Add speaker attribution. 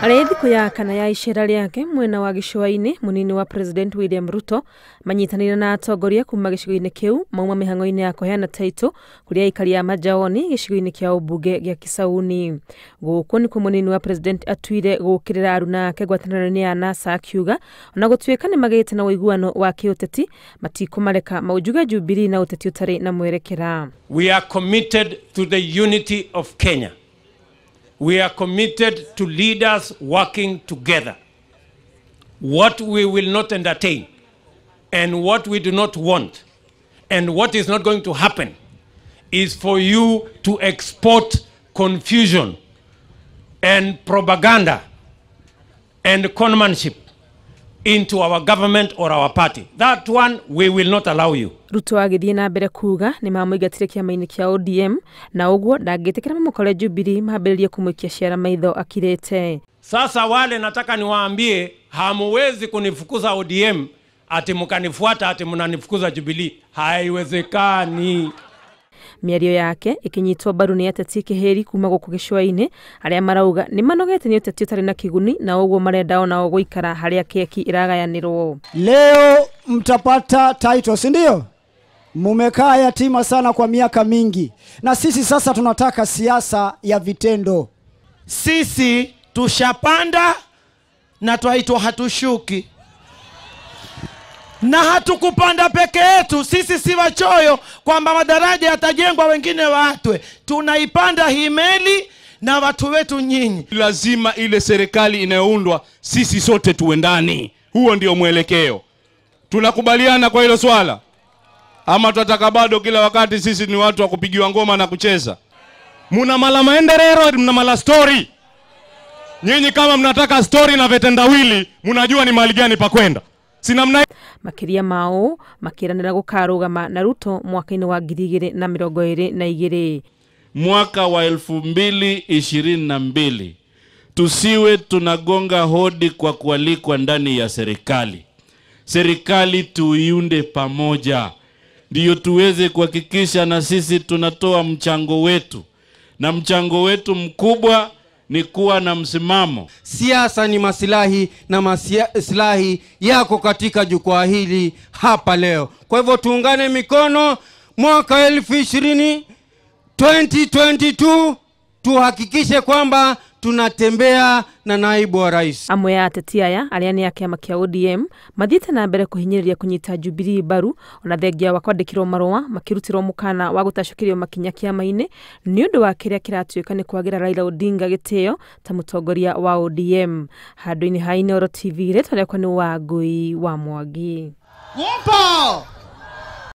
Speaker 1: Arĩ thikũ ya kana ya icera rĩake mwena wa gĩcũa-inĩ, mũnini wa President William Ruto manyitanĩire na atongoria kuma gĩcigo-inĩ kĩu mauma mĩhang'o-inĩ ya kũheana taitũ kũrĩ aikari a Majaoni gĩcigo-inĩ kĩa ũmbunge gĩa Kisauni. Gũkũ nĩkuo mũnini wa President atuire gũũkĩrĩra aruna ake ngwatanĩro-inĩ ya NASA akiuga ona gũtuĩka nĩ magĩte na ũiguano wa kĩũteti matikũmareka maunjuge Jubilee na ũteti ũtarĩ na mwerekera.
Speaker 2: We are committed to the unity of Kenya. We are committed to leaders working together. What we will not entertain and what we do not want and what is not going to happen is for you to export confusion and propaganda and conmanship into our government or our party. That one we will not allow you.
Speaker 1: Ruto agĩthiĩ na mbere kuga nĩ mamũingatire kĩama-inĩ kĩa ODM na ũguo ndangĩtĩkĩra mamũkore Jubilee mambĩrĩrie kũmũikia ciara maitho akirĩte.
Speaker 2: Sasa wale nataka niwaambie, hamuwezi kunifukuza ODM ati mkanifuata ati mnanifukuza Jubilee. Haiwezekani.
Speaker 1: Mĩario yake ĩkĩnyitwo mbaru nĩ ateti kĩhĩri kuma gũkũ gĩcũa-inĩ arĩa marauga nĩ manogete nĩ ũteti ũtarĩ na kĩguni na ũguo marenda onao gũikara harĩa keki ĩragayanĩrwo.
Speaker 3: Leo mtapata title, si ndio? Mumekaa yatima sana kwa miaka mingi, na sisi sasa tunataka siasa ya vitendo.
Speaker 4: Sisi tushapanda na twaitwa hatushuki. Na hatukupanda peke yetu, sisi si wachoyo kwamba madaraja yatajengwa wengine waatwe. Tunaipanda hii meli na watu wetu nyinyi.
Speaker 5: Lazima ile serikali inayoundwa sisi sote tuendani. Huo ndio mwelekeo. Tunakubaliana kwa hilo swala? Ama tutataka bado kila wakati sisi ni watu wa kupigiwa ngoma na kucheza? Muna mala maendeleo, mna mala story. Nyinyi kama mnataka story na vitendawili, mnajua ni mahali gani pa kwenda. Sinamna
Speaker 1: makiria mao makiranira gukarugama na Ruto mwaka-inĩ wa 2022.
Speaker 6: Mwaka wa 2022 tusiwe tunagonga hodi kwa kualikwa ndani ya serikali. Serikali tuiunde pamoja, ndiyo tuweze kuhakikisha na sisi tunatoa mchango wetu, na mchango wetu mkubwa ni kuwa na msimamo.
Speaker 4: Siasa ni masilahi na masilahi yako katika jukwaa hili hapa leo. Kwa hivyo tuungane mikono mwaka 2022 tuhakikishe kwamba tunatembea na naibu wa rais.
Speaker 1: Amwe ya ateti aya arĩa nĩ a kĩama kĩa ODM mathiĩte na mbere kũhinyĩrĩria kũnyita Jubilee mbaru ona thengia wa kwandĩkĩrwo marũa makĩrutĩrwo mũkana wa gũtacũkĩrio makinya kĩama-inĩ nĩ ũndũ wa kĩrĩa kĩratuĩka nĩ kwagĩra Raila Odinga gĩtĩo ta mũtongoria wa ODM. Handũ-inĩ ha Inooro TV, rĩtwa rĩakwa nĩ Wangui wa Mwangi.
Speaker 7: Mpo!